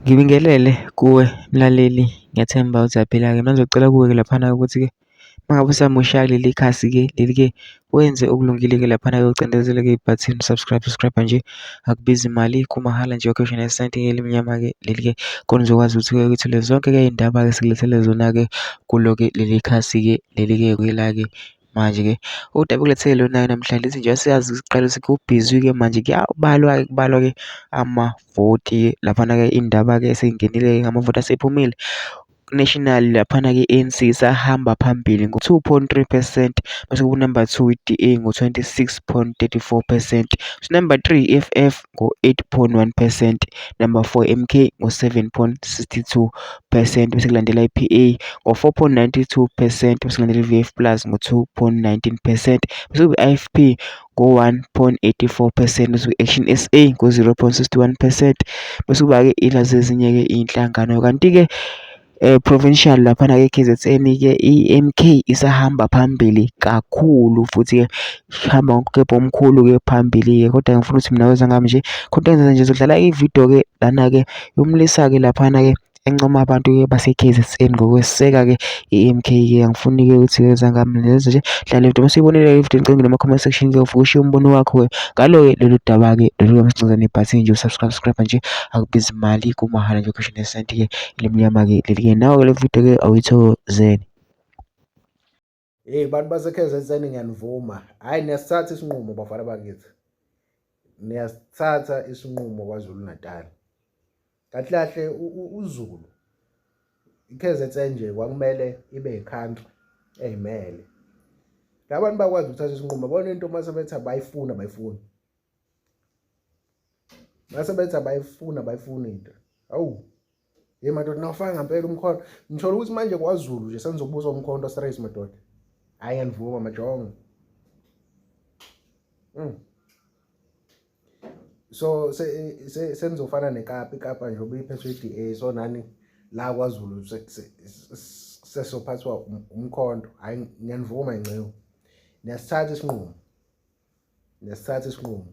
Ngibingelele kuwe mlaleli, ngiyathemba ukuthi uyaphila-ke. Mina ngizocela kuwe-ke laphana ukuthi-ke uma ngabe usamusha kuleli khasi-ke leli-ke wenze okulungile-ke laphana-ke ucindezele-ke ibhathini subscribe, subscribe nje akubizi mali kumahhala nje ukhishwe nesenti elimnyama-ke leli-ke khona uzokwazi ukuthi-ke uthole zonke-ke iy'ndaba-ke esikulethele zona-ke kulo-ke leli khasi-ke leli-ke kuyila-ke manje-ke udaba okulethele lona-ke namhlanje lithi nje siyazi siqale kubhizi-ke manje kuyabalwa-ke kubalwa-ke amavoti laphana-ke indaba-ke eseyingenile-ke ngamavoti asephumile. National laphana-ke i-ANC isahamba phambili ngo-2.3 percent bese ku-number 2 i-DA ngo-26.34 percent, number 3 i-EFF ngo-8.1 percent, number 4 MK ngo-7.62 percent bese kulandela i-PA ngo-4.92 percent bese kulandela i-VF Plus ngo-2.19 percent bese kuba i-IFP ngo-1.84 percent bese kuba i-Action SA ngo-0.61 percent bese kuba-ke ilazi ezinye-ke iy'nhlangano. Kanti-ke provincial laphana-ke e-K_Z_N-ke i-M_K isahamba phambili kakhulu futhi-ke ihamba ngomgwebho omkhulu-ke phambili-ke kodwa ngifuna ukuthi mina weza ngami nje kodwa enzenza nje zodlala ividiyo-ke lana-ke yomlisa-ke laphana-ke encoma abantu-ke base-K_Z_N ngokweseka-ke i-M_K-ke angifuni-ke ukuthi weza ngami lenze nje dlala ividiyo uma usuyibonile ividiyo ngicela ungene kuma-comment section-ke ufike ushiye umbono wakho-ke ngalo-ke lolu daba-ke lolu masincazane ibhathini nje usubscribe subscribe nje akubizi mali kumahhala nje ukhishwe nesenti-ke elimnyama-ke leli-ke nawe-ke le video-ke awuyithokozele. Hey bantu base-K_Z_N ngiyanivuma. Hhayi niyasithatha isinqumo bafana bakithi. Niyasithatha isinqumo KwaZulu Natal. Kahle kahle uZulu i-K_Z_N nje kwakumele ibe yi-country eyimele. Labantu bakwazi ukuthatha isinqumo bona into uma sebethi abayifuni abayifuni. Mase bethi abayifuni abayifuni into. Awu Hey madoda nawufaka ngempela umkhonto. Ngithola ukuthi manje kwaZulu nje senizobuza umkhonto straight madoda. Hayi ngiyanivuma majongo. So senizofana neKapa, iKapa nje obuyiphethwe i-DA so nani la kwaZulu sesophathwa umkhonto. Hayi ngiyanivuma inceku. Niyasithatha isinqumo. Niyasithatha isinqumo.